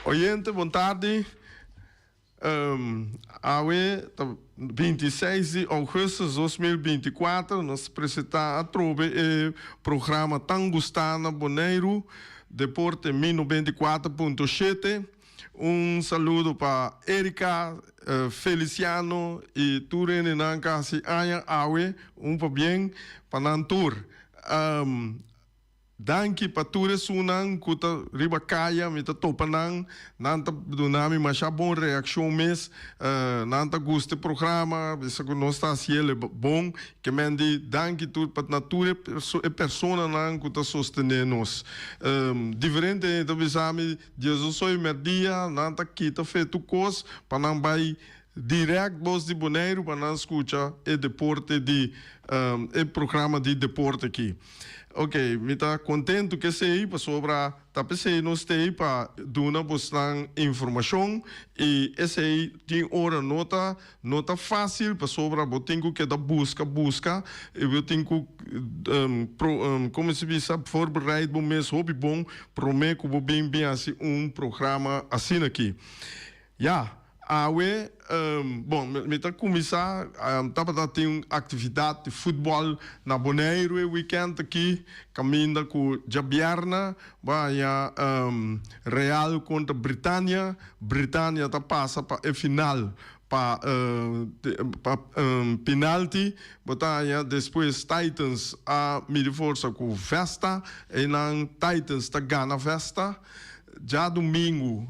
Oyente, bon tardi. Awe ta 26 di augustus 2024, nos ta presenta atrobe e programa tan gustá na Boneiru, Deporte Mi 94.7. Un saludo pa Erika, Feliciano y tur hendenan ku a hasi aña awe, un pabien pa nan tur. Danki pa tur esunnan ku ta riba kaya, mi ta topa nan, nan ta duna mi masha bon reakshon mes, nan ta gusta e programa, bisa ku nos ta hasi el bon, ke men di danki tur pa na tur e personanan ku ta sostené nos. Diferente hende ta bisa mi diesosoy mèrdia nan ta kita fe tur kos pa nan bai dirèkt Bos di Boneiru pa nan skucha e deporte di e programa di deporte aki. Ok, mi ta kontentu ku esei pasobra ta p'esei nos t'ei pa duna bosnan informashon i esei tin ora no ta no ta fásil pasobra bo tin ku keda buska buska i bo tin ku komo si bisa voorbereid bo mes hopi bon promé ku bo bin bin hasi un programa asina aki. Ya, awe, bon, mi ta kuminsá, tabata tin un aktividat di futbòl na Boneiru e wikènt aki, kaminda ku djabièrnè bo haña Real kontra Britania. Britania ta pasa pa e final pa pa pinalti. Bo ta haña despues Titans a midi forsa ku Vesta, einan Titans ta gana Vesta. Djadumingu.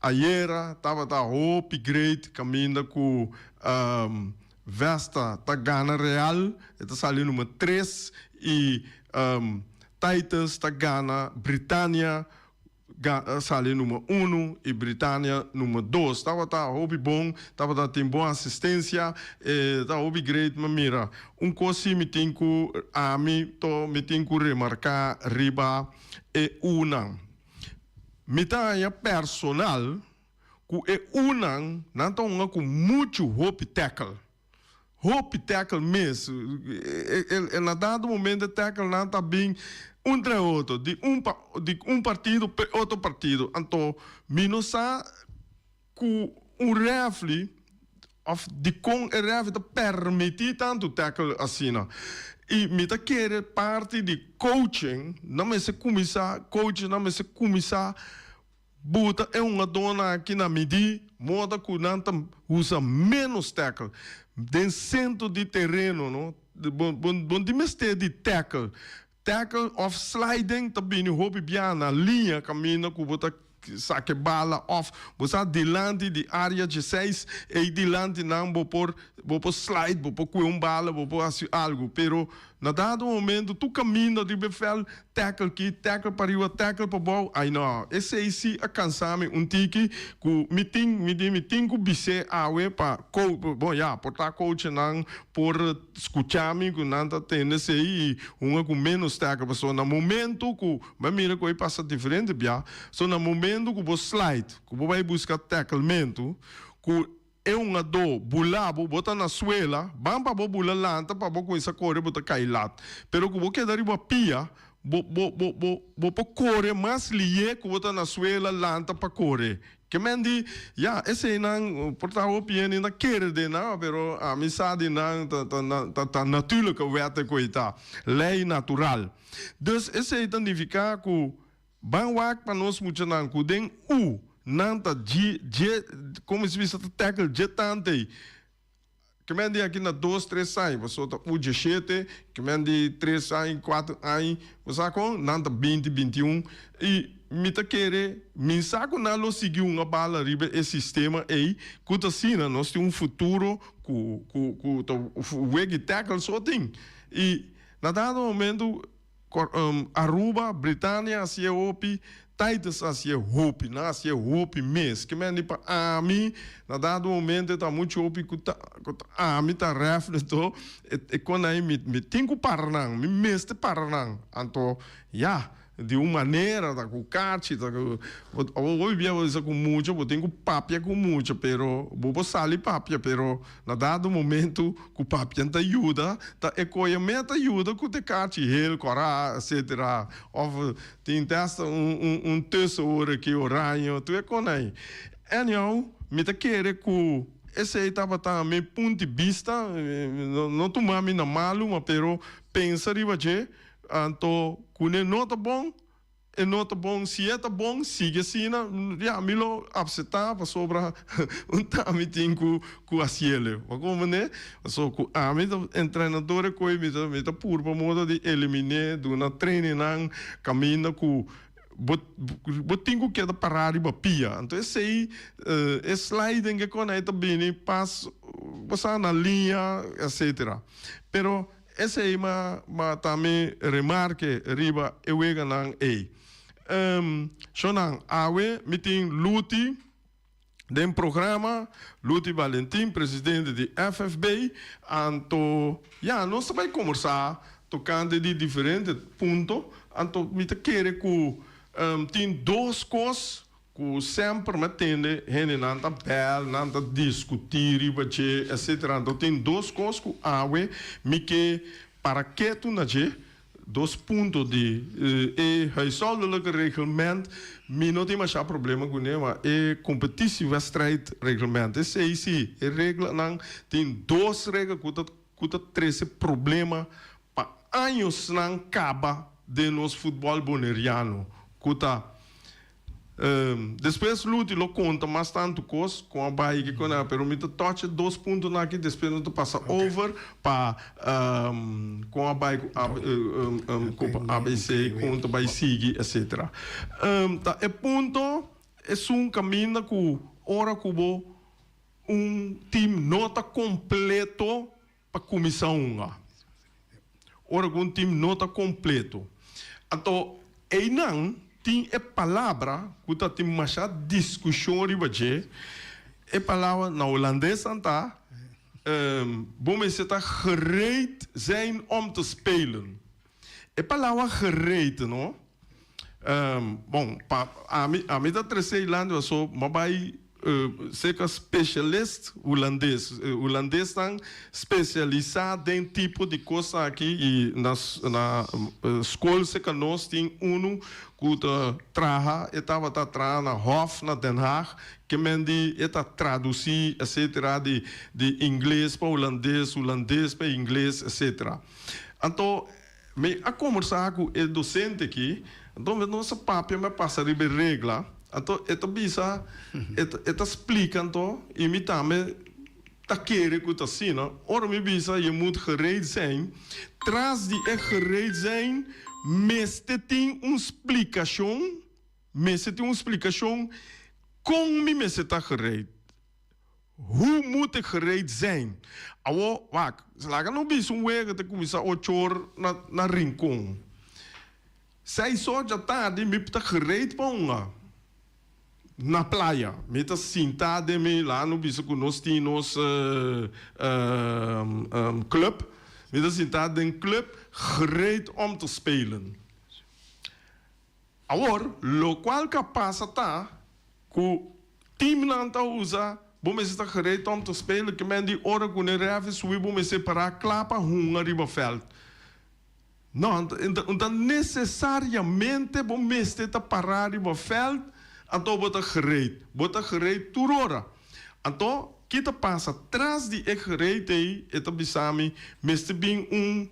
Ayera tabata hopi great caminda cu Vesta ta gana Real, e ta sali number tres y Titans ta gana Britania sali number uno y Britania number dos. Tabata hopi bon, tabata tin bon asistencia, e ta hopi great mi mira. Un cos si mi tin cu ami to mi tin cu remarca riba e unan. Mi ta haña personal ku e unan nan ta hunga ku muchu hopi tackle. Hopi tackle mes. E na dado momento e tackle nan ta bin un tra e otro, di un pa di un partido pa e otro partido. Anto mi no sa ku un refli Of dikon e rèfi ta permití tantu tackle asina? I mi ta kere parti di coaching nan mester kuminsá, coachnan mester kuminsá buta e hungadónan aki na midí moda ku nan ta usa ménos tackle. Den sentro di tereno no, bo bo tin mester di tackle. Tackle of sliding ta bini hopi bia na liña kaminda ku bo ta saka e bala of bo sa dilanti di area dieseis ei dilanti nan bo por bo por slide bo por kue un bala bo por hasi algu pero na dado momento tur kaminda riba e veld tackle ki tackle pariba tackle pabou ai no esei si a kansa mi un tiki ku mi tin mi di mi tin ku bis'é awe pa ko bon ya por ta coachnan por Skucha mi ku nan ta tende esei i hunga ku ménos tèkè pasobra na momentu ku bo a mira ku ei pasa diferente bia, so na momentu ku bo slide, ku bo bai buska tèkèlmentu, ku e hungadó bula bo, bo ta na suela, ban pa bo bula lanta pa bo kuminsá kore bo ta kai lat. Pero ku bo keda riba pia, bo bo bo bo bo por kore mas lié ku bo ta na suela lanta pa kore. Ke men di, Ya, eseinan por ta hopi hende ta kere den nan, pero ami sa di nan ta ta ta ta natuurlijke wetten ku ei ta, lei natural. Dus esei ta nifiká ku ban wak pa nos muchanan ku den u nan ta dje dje komo si bisa ta tackle dje tante ei. Ke men di aki na dos, tres aña, pasobra ta u dieshete, ke men di tres aña, kuater aña, bo sa kon? Nan ta binti, bintiun, i mi ta kere, mi sa ku nan lo sigui hunga bala riba e sistema ei, ku ta asina nos tin un futuro ku ku ku ta wega i tackle so tin. I na dado momento Aruba, Britania hasié hopi, Titus hasié hopi, nan hasié hopi mes. Ke men di pa ami, na dado momento e ta muchu hopi ku ta ku ta ami ta ref anto e kon ai mi mi tin ku para nan, mi mester para nan. Anto ya. di un manera, ta ku kachi, ta ku awor hopi bia bo bisa ku mucha bo tin ku papia ku mucha pero bo por sali papia pero na dado momento ku papia ta yuda ta e koe me ta yuda ku te kachi hel kòrá etcetera òf tin te hasta un un un tussenhoor aki oraño tur e kon ei anyhow mi ta kere ku esei tabata mi punto di bista no tuma mi na malu ma pero pensa riba dje. Anto kuné no ta bon, e no ta bon. Si e ta bon, sigui asina. Ya, mi lo apseptá pasobra un ta mi tin ku ku hasiele. Bo komprendé? Pasobra ku ami ta entrenador e koe mi ta mi ta purba moda di eliminé, duna trainingnan kaminda ku bo bo tin ku keda pará riba pia. Anto esei e sliding ke kon ei ta bini pas bo sa na liña etcetera. Pero. Esei ma ma ta mi remarke riba e weganan ei. Shonnan, awe mi tin Luti den programa, Luti Valentin, presidente di FFB, anto ya nos ta bai kombersá tokante di diferente punto, anto mi ta kere ku tin dos kos Ku semper mi a tende hendenan ta bèl, nan ta diskutí riba dje, etcetera. Anto tin dos kos ku awe mi ke para ketu na dje, dos punto di e huishoudelijke reglement mi no tin masha problema kuné, ma e competitiewedstrijdreglement, esei si, e reglanan tin dos regla ku ta ku ta trese problema pa añosnan kaba den nos futbòl boneriano ku ta Despues Luti lo konta mas tantu kos kon a bai ki kon a pero mi ta touch e dos puntonan aki despues nos ta pasa over pa kon a bai ku Kopa ABC kon ta bai sigui etcetera. Ta e punto esun kaminda ku ora ku bo un team no ta kompleto pa kuminsá hunga. Ora ku un tim no ta kompleto. Anto einan tin e palabra ku ta tin masha diskushon riba dje. E palabra na hulandes nan ta, Bo mester ta gereed zijn om te spelen. E palabra gereed no, bon, pa ami, ami ta trese eiland paso mi a bai Serka specialist hulandes. Hulandesnan specialisa den tipo di cosnan aki y na na school serka nos tin unu cu ta traha, e tabata traha na Hof na Den Haag, ke men di e ta traduci etcetera di di ingles pa hulandes, hulandes pa ingles etcetera. Anto Mi a kombersá ku e dosente aki, anto nos a papia, mi a pasa riba e regla, anto e ta bisa, e ta e ta splika anto, i mi tambe ta kere ku ta asina, ora mi bisa je moet gereed zijn, tras di e gereed zijn mester tin un splikashon, mester tin un splikashon kon mi mester ta gereed. Hoe moet ik gereed zijn? Awor, wak, laga no bisa un wega ta kuminsá ocho or na na Rincon. Seis or dja tardi mi ta gereed pa hunga na playa. Mi ta sintá den mi, laga no bisa ku nos tin nos club. Mi ta sintá den club gereed om te spelen. Awor, lokual ka pasa ta ku teamnan ta usa bo mester ta gereed om te spelen ke men di ora ku ne refi subi bo mester pará kla pa hunga riba vèlt. No, no ta nesesariamente bo mester ta pará riba vèlt anto bo ta gereed. Bo ta gereed tur ora. Anto, ki ta pasa tras di e gereed ei, e ta bisa mi mester bin un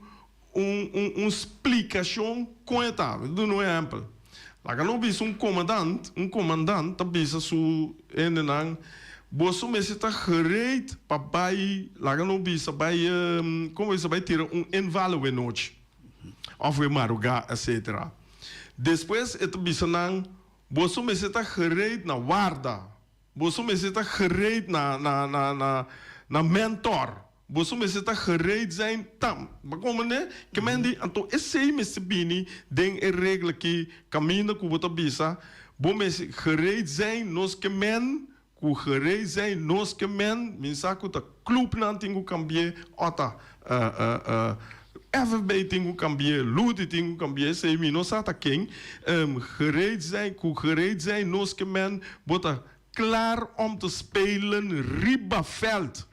Un un un splikashon kon e ta. Mi ta duna un ehèmpel. Laga no bisa un komandant, un komandant ta bisa su hendenan, Boso mester ta gereed pa bai, laga no bisa bai, kon bo bisa, bai tira un inval awe nochi òf awe marugá, etsetera. Despues e ta bisa nan, Boso mester ta gereed na warda. Boso mester ta gereed na na na na na mentor. Boso mester ta gereed zijn tam. Bo comprende? Ke men di, anto esey mester bini den e regla ki caminda cu bo ta bisa, bo mester gereed zijn, nos ke men cu gereed zijn, nos ke men, mi sa cu ta clubnan tin cu cambi'e o ta. FFB tin ku kambi'é, Luti tin ku kambi'é, esei mi no sa ta ken. Gereed zijn, ku gereed zijn nos ke men bo ta klaar om te spelen riba veld.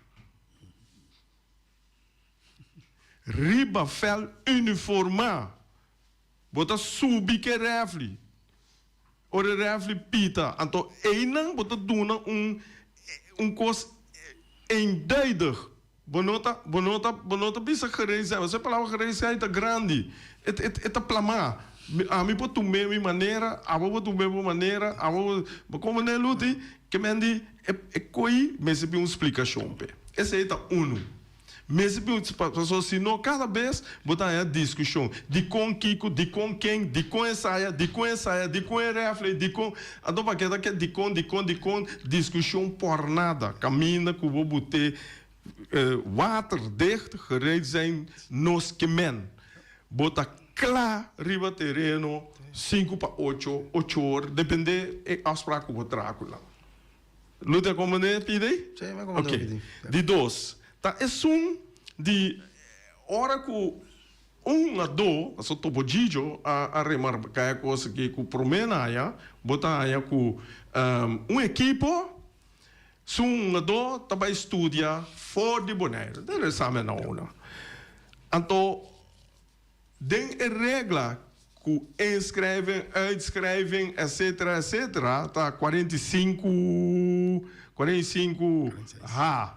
Riba veld uniformá. Bo ta subi ke rèfli. Ora e rèfli pita, anto einan bo ta duna un un kos eenduidig. Bo no ta bo no ta bo no ta bisa gereed zijn, pasobra e palabra gereed zijn ta grandi. E e e ta plamá. Ami por tum'é mi manera, abo por tum'é bo manera, abo por Bo komo Luti, ke men di e e koi mester bin un splikashon p'e. Esei ta unu. Mester bin un pasobra si no kada bes bo ta haña diskushon. Dikon kiko, dikon ken, dikon esaya, dikon esaya, dikon e rèflei, dikon. Anto pa keda ke dikon, dikon, dikon, diskushon pòrnada. Kaminda ku bo but'é waterdicht gereed zijn nos ke men. Bo ta kla riba tereno sinku pa ocho, ocho or, depende e afspraak ku bo traha ku nan. Lo ta komprendé e pidi? Sí, mi a komprendé e pidi. Di dos, ta esun di ora ku un hungadó, pasobra Topo Gigio a remarká e kos aki ku promé na haña, bo ta haña ku un ekipo su hungadó ta bai studia for di Boneiru, den examen na una. Anto Den e regla ku inschrijving, uitschrijving etcetera etcetera ta 45, 45 H.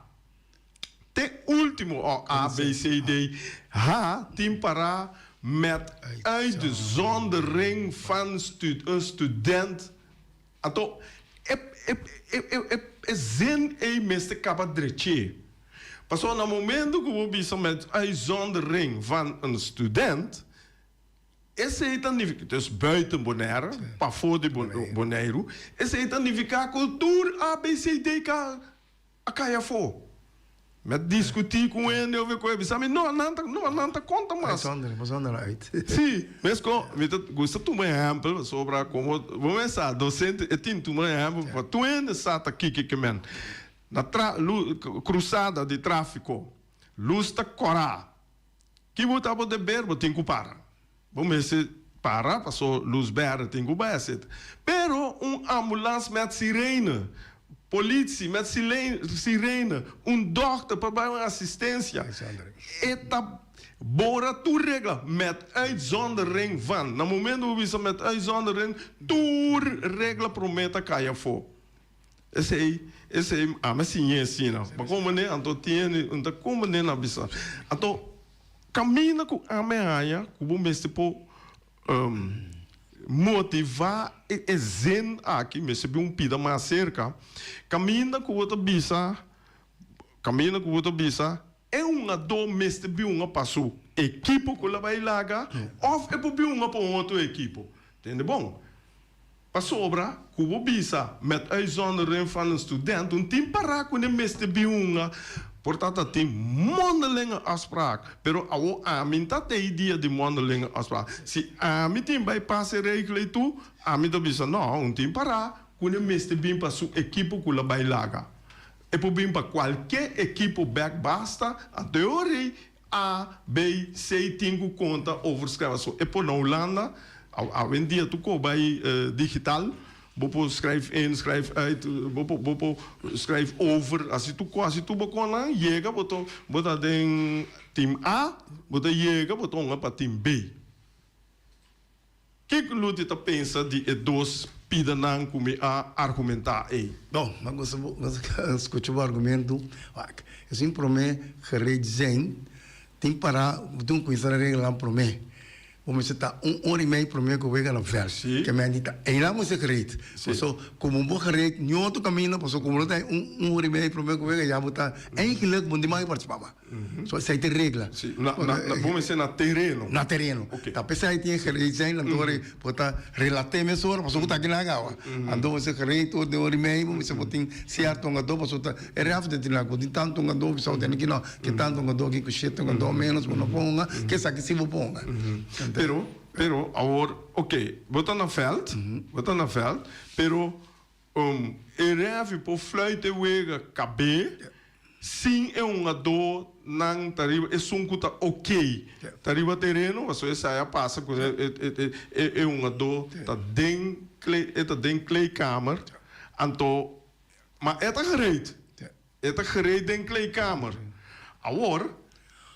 Te ultimo o A, B, C, D, H tin pará met uitzondering van een student. Anto e e e e zin ei mester kaba dreché. Pasobra na momento ku bo bisa met uitzondering van een student, esei ta nifiká, dus buiten Bonaire, pafó di Boneiru, esei ta nifiká ku tur A, B, C, D, K a kai afó. Mi a diskutí ku hende over ku e bisa mi, no, nan ta, no, nan ta konta mas. Uitzondering, mas zonder uit. Sí, mesko, mi ta gusta tuma ehèmpel pasobra komo bo mes sa, dosente e tin tuma ehèmpel pa tur hende sa ta kiko ke men. Na tra, lu, krusada di tráfiko, lus ta kòrá. Ki bo ta bo deber? Bo tin ku para. Bo mester para paso luz berde tin cu bay aset. Pero un ambulans met sirene, politie met sirene, un dokter pa bay un asistencia, e ta bora tur regla met uitzondering van. Na momento bo bisa met uitzondering, tur regla prome ta cay afo. Esey, esey ami a siña asina. Bo comprende? Anto tin hende no ta comprende na bisa. Anto Caminda cu ami a haña cu bo mester por motiva e zin aki, mester bin un pida mas cerca, caminda cu bo ta bisa, caminda cu bo ta bisa, e hungador mester bin hunga pa su ekipo cu lo bay laga of e por bin hunga pa un otro ekipo. Tende bon? Pasobra ku bo bisa met uitzondering van een student un tin pará ku ne mester bin hunga por ta ta tin mondelinge afspraak pero awo ami n'ta tei dia di mondelinge afspraak si ami tin bai pasa e regel ei tu ami ta bisa no un tin pará ku ne mester bin pa su ekipo ku la bai laga e por bin pa kualke ekipo bek basta anto e ora ei A, B, C tin ku konta overschrijven. So e por na Hulanda, awendia tur ko bai digital, bo por schrijf in, schrijf uit, bo por bo por schrijf over, asi tur ko asi tur bo konan yega bo ta bo ta den team A, bo ta yega bo ta hunga pa team B. Kiko Luti ta pensa di e dos pidanan ku mi a argumentá ei? Bon, mi a gusta bo skucha bo argumentu. Wak, esun promé gereed zijn, tin pará, bo tin ku kuminsá reglanan promé. Bo mester ta un ora i mei promé ku wega na vèlt. Ke men di ta einan bo mester gereed. Paso, komo bo gereed niun otro kaminda, paso komo lo ta un ora i mei promé ku wega, ya bo ta eigenlijk bo no tin mag di partisipá mas. So esei ta e regla. Si, na, na, na, bo mester na tereno. Na tereno. Ok. Ta p'esei tin e gereed zijn, anto ora bo ta relat'é mesora, pasobra bo ta aki na Agawa. Anto bo mester gereed tur den ora i mei, bo mester bo tin sierto hungadó, pasobra ta e ref ta tin bo tin tantu hungadó, bisa bo tene ki no, ke tantu hungadó aki ku shete hungadó ménos bo no por hunga, ke esaki si bo por hunga. Pero, pero awor, ok, bo ta na vèlt, bo ta na vèlt, pero e ref por fluit e wega kab'é. Sin e hungadó nan ta riba esun ku ta ok ta riba tereno pasobra esei a pasa ku e hungadó ta den e ta den kleedkamer anto ma e ta gereed e ta gereed den kleedkamer awor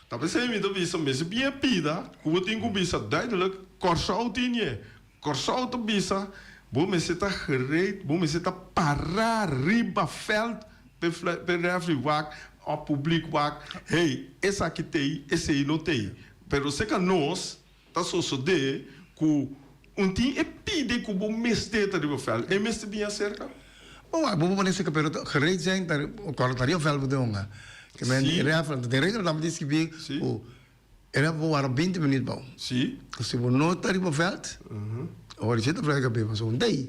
ta p'esei mi ta bisa mester bien pida ku bo tin ku bisa duidelijk Kòrsou tin e Kòrsou ta bisa, Bo mester ta gereed, bo mester ta pará riba vèlt p'e p'e rèfri wak òf públik wak, hey, esaki t'ei, esei no t'ei. Pero seka nos ta sosodé ku un tin e pide ku bo mester ta riba vèlt, e mester bin aserka. Bo wak, bo por pone seka, pero gereed zijn ta kòrda ta riba vèlt bo ta hunga. Ke men e rèfri, den regla nan ta skibí ku E rèp bo wara binti minüt bou. Sí. Si bo no ta riba vèlt, ora di ta vrij kabé pasobra un tei.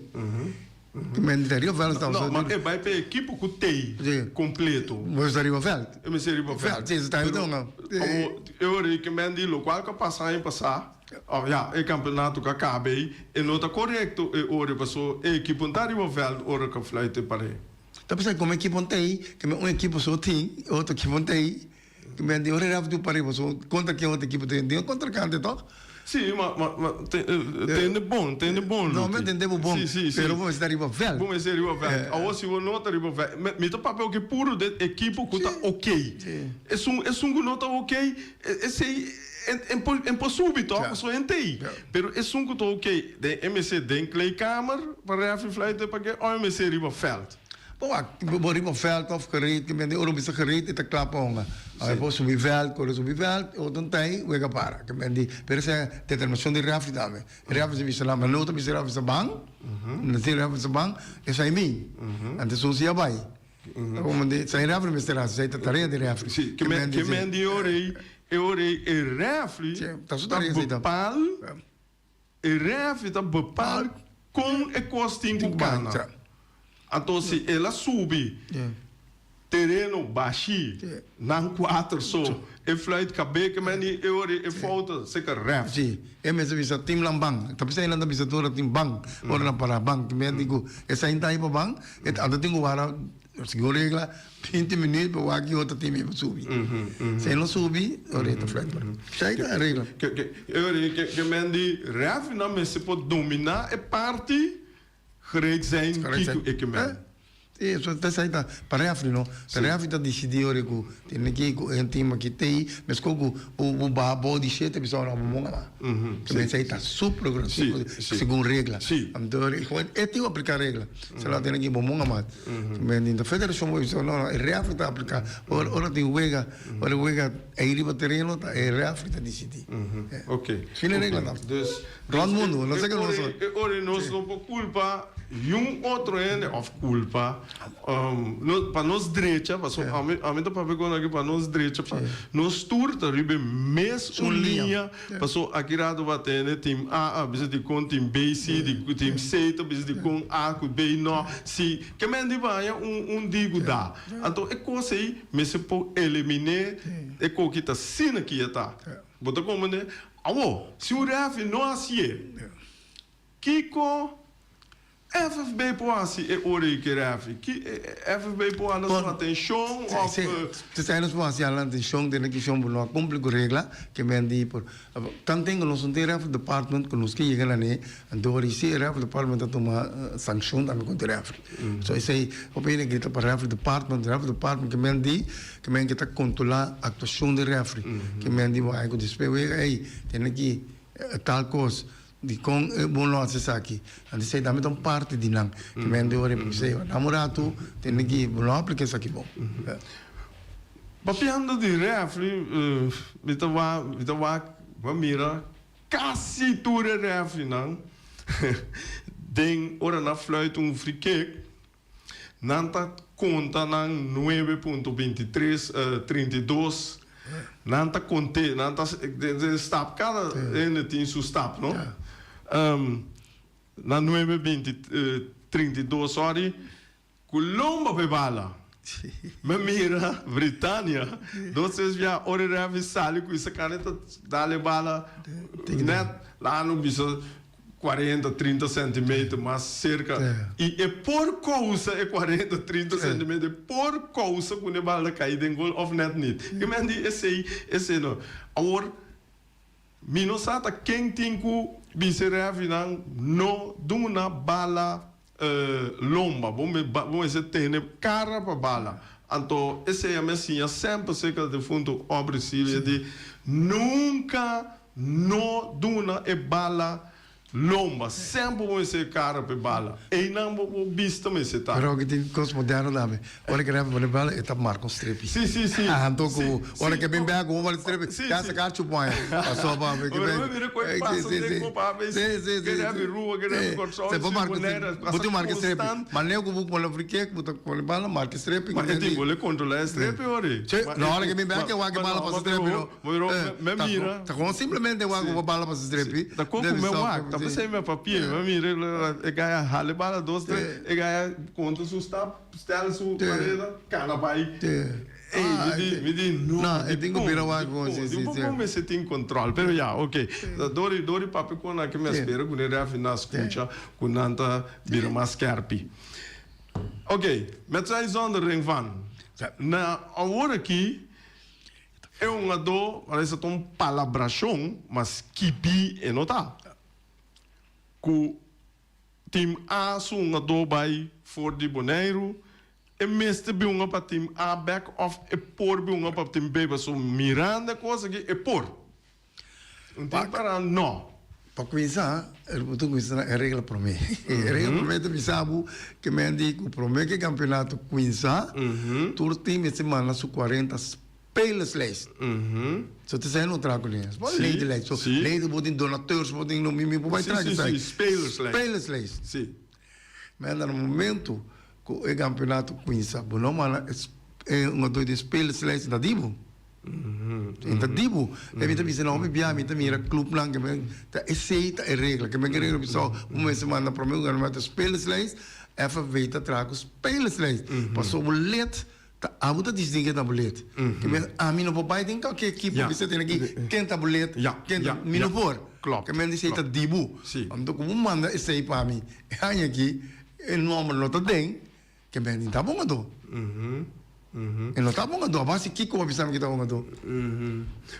Ki men di ta riba vèlt No, ma e bai p'e ekipo ku tei kompleto. Bo ta riba vèlt. E mester riba vèlt. Sí, ta riba vèlt. Awor, e ora ei ki men di lokual ku a pasa aña pasá, òf ya, e kampeonato ku a kaba ei, e no ta korekto e ora ei pasobra e ekipo no ta riba vèlt ora ku a fluit e paré. Ta p'esei komo ekipo no tei, ke men un ekipo so tin, e otro ekipo no tei. Men di ora ref du pariba so kontra ken otro ekipo tin den kontrinkante tok? Si, ma ma ma tende bon, tende bon No, mi tende bo bon, Si, si, si. pero bo mester ta riba vèlt. Bo mester riba vèlt. Awor si bo no ta riba vèlt, mi mi ta papia oke puru den ekipo ku ta okey. Esun esun ku no ta okey, esei en por en por subi tok, pasobra en tei. Pero esun ku ta okey, den e mester den kleedkamer pa refi fluit pa ke òf e mester riba vèlt. Bo wak, bo riba vèlt òf gereed, ke mende ora bo bisa gereed e ta kla pa hunga. Awor bo subi vèlt, kore subi vèlt, e otro tei wega para. Ke mende, pero esei e determinashon di rèfri tambe. E rèfri ta bisa nan, ma no ta bisa e rèfri sa ban, no si e rèfri sa ban, esei mi. Anto esun si a bai. Bo mende, esei rèfri mester hasi, esei ta tarea di rèfri. Si, ke mende e ora ei, e ora ei e rèfri ta bepaal. E refi ta bepaal kon e kos tin ku kana. Anto si el a subi tereno bashi nan kuater so e fluit kabe ke men di e ora e fout seka ref. Si, e mester bisa tim lan ban. Ta p'esei nan ta bisa tur ora tin ban, ora nan para ban. Ki men di ku esei ta hiba ban, e ta tin ku wara Segun regla, binti minuut pa wak ki otro team e subi. Si e no subi, ora e ta fluit por. Esei ta e regla. Ke men di referee mester por domina e parti gereed zijn kiko e ke men. Si, esei ta pa referee no. Pa referee ta dicidi ora ku tene ki ku e team aki tei, meskos ku bo baha bou di shete bisa ora bo mon ama. Ke men esei ta super segun regla. Anto e tin ku aplica regla. Se lo tene ki bo mon ama. Men di federacion bo bisa no no e referee ta aplica ora ora tin wega ora wega ey riba tereno ta e referee ta dicidi. Ok. Asina e regla ta. Dus Rond mundo no seke nos. E ora nos no por culpa niun otro hende of culpa pa nos drecha pasobra ami ami ta papia con aki pa nos drecha pa nos tur ta riba e mes un liña Paso aki rato bo a tende team A a bisa dikon team B si, di team C ta bisa dikon A ku B no si. Ke men di baña un un di ku da. Anto e kos ei mester por eleminé e koki ta asina ki e ta. Bo ta komprendé? Awor, si un refi no hasié, kiko FFB por hasi e ora ei ke refi? Ki FFB por hala su atenshon of. Si, si nos por hasi hala atenshon den e kishon bo no a kumpli ku regla ke men di por tanten ku nos no tin referee department ku nos ke yega na ne anto ora si e referee department ta tuma sankshon tambe kontra e referee. So esei hopi hende grita pa referee department, referee department ke men di ke men ke ta kontrola aktuashon di referee ke men di bo ai ku despues wega ei tene ki tal kos. Dikon e bon lo hasi esaki? Nan di esei tambe ta un parti di nan. Ki men di ora e bis'é, Nan un ratu tende ki bo no aplika esaki bon. Papiando di refri, mi ta wak, mi ta wak, mi a mira kasi tur e refrinan den ora nan fluit un free kick, Nan ta konta nan nuebe punto bintitres, 32. Nan ta kont'é, nan ta den stap, kada hende tin su stap, no? Na nuebe binti, 32, sorry, ku lomba p'e bala. Mi a mira Britania dos tres bia ora e refi sali ku e sakana e ta dal e bala nèt, la no bisa. 40, 30 centimeter mas cerca y e por causa e 40, 30 centimeter e por causa cu e bal ta cay den gol of net niet. Ke men di esey, esey no. Awor mi no sa ta ken tin cu bisa e refinan no duna bala lomba, bo bo mester tene cara pa bala. Anto esey a mi a siña semper cerca defunto Aubrey Silvia di nunca No duna e bala lomba. Semper bo mester e kara pa e bala. Einan bo bo bista mester ta. Pero aki tin kos moderno tambe. Ora ke rèf pone bala e ta marka un strepi. Si, si, si. Anto ku ora ke bin bèk ku bo bala strepi, ya sa kar chupa aña. Paso pa mi ke ben. Ora mira ku e pasa den ku pa mi. Si, si, si. Ke rèf rua, ke rèf Kòrsou, si Bonaire. Bo tin marka strepi. Manera ku bo pone frikek, bo ta pone bala, marka strepi. Ma e tin bo le kontrolá e strepi ori. Si, no ora ke bin bèk ke wak e bala pasa strepi no. Pero me mira. Ta kon simplemente wak ku bala pasa strepi. Ta kon ku me wak. Ta pesei me papia. Me mira e gaya hale bala dos tres. E gaya konta su stap, stel su pareda, kana bai. Ey, mi di, mi di no. No, e tin ku bira wak kon si, si, si. Un poko mester tin control. Pero ya, ok. Dori, dori papia kon aki mi a spera ku ne refi na skucha ku nan ta bira mas skerpi. Ok, met uitzondering van. Na awor aki. E hungadó parese ta un palabrashon, ma skibí e no ta. Ku Team A su hungadó bai for di Boneiru, e mester bin hunga pa Team A bèk òf e por bin hunga pa Team B? Pasobra mirando e kos aki, e por. Un tin para no. Pa kuminsá, bo ta kuminsá na e regla promé. E regla promé ta bisa bo ke men di ku promé ku e kampeonato kuminsá, tur tim mester manda su 40 spelerslijst. So ta esei no traha kuné. Bo ledenlijst. So leden bo tin donateurs, bo tin no mi mi por bai traha esei. Spelerslijst. Spelerslijst. Men na momento ku e kampeonato kuminsá bo no manda e hungadó di spelerslijst na di bo. E ta di bo. E mi ta bisa no mi bia mi ta mira clubnan ke men ta esei ta e regla ke men ke regla bisa bo mester manda prome lugar mester spelerslijst FFB ta traha ku spelerslijst pasobra bo lid ta abo ta distingi ken ta bo lid ke men ami no por bai den kalke ekipo bisa tene aki ken ta bo lid ken ta mi no por ke men di esei ta di bo anto ku bo manda esei pa mi e aña aki e nomber no ta den. Ke men ta bon adó. E no ta bon adó. A base kiko bo a bisa mi ke ta bon adó?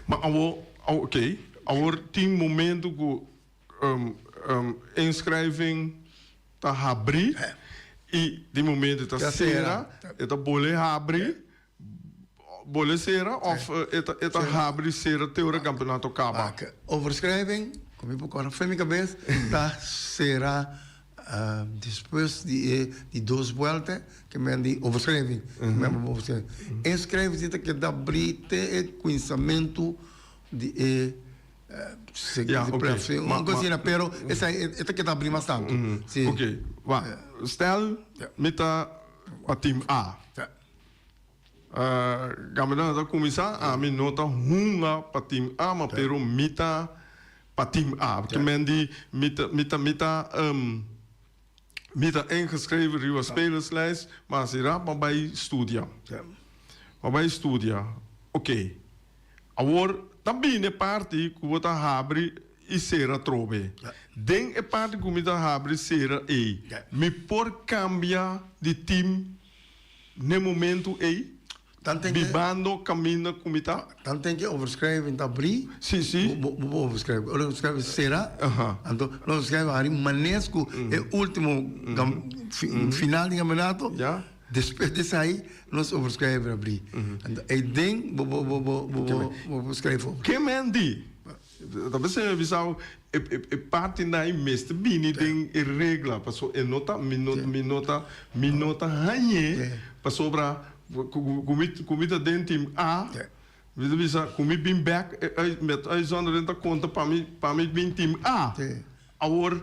Ma awor, oké, awor tin momento ku inschrijving ta habrí i tin momento ta sera, e ta bole habrí, bole sera òf e ta habrí sera te ora kampeonato kaba? Overschrijving, ku mi por kòrda fen mi kabes, ta sera Despues di e di dos buelta ke men di overschrijving, ke men bo overschrijving. Inschrijving si ta keda bri te e kuinsamentu di e Ja, oké. Un kos asina, pero esei e ta keda bri mas tantu. Si. Oké, wak. Stel mi ta pa team A. Campeonato ta cuminsa, ami no ta hunga pa team A, ma pero mi ta pa team A. Ke men di mi ta mi ta mi ta mi ta ingeschreven riba spelerslijst, ma si rap mi a bay studia. Mi a bay studia, oké. Awor ta bini e parti ku bo ta habri i sera atrobe. Den e parti ku mi ta habri i sera ei, mi por kambia di team N'e momentu ei, bibando kaminda ku mi ta. Tanten ke overschrijving ta abrí, Sí, sí. bo bo overschrijving. Ora overschrijving sera, anto lo overschrijving hari manes ku e último final di kampeonato, despues di esei nos overschrijving abrí. Anto eiden bo bo bo bo bo bo schrijf over. Ke men di? Ta p'esei mi a bisa bo, e partinan ei mester bini den e regla, pasobra e no ta, mi no, mi no ta, mi no ta hañ'é, pasobra ku mi, ku mi ta den team A, mi ta bisa ku mi bin bèk, met uitzondering ta konta pa mi, pa mi bin team A. Awor,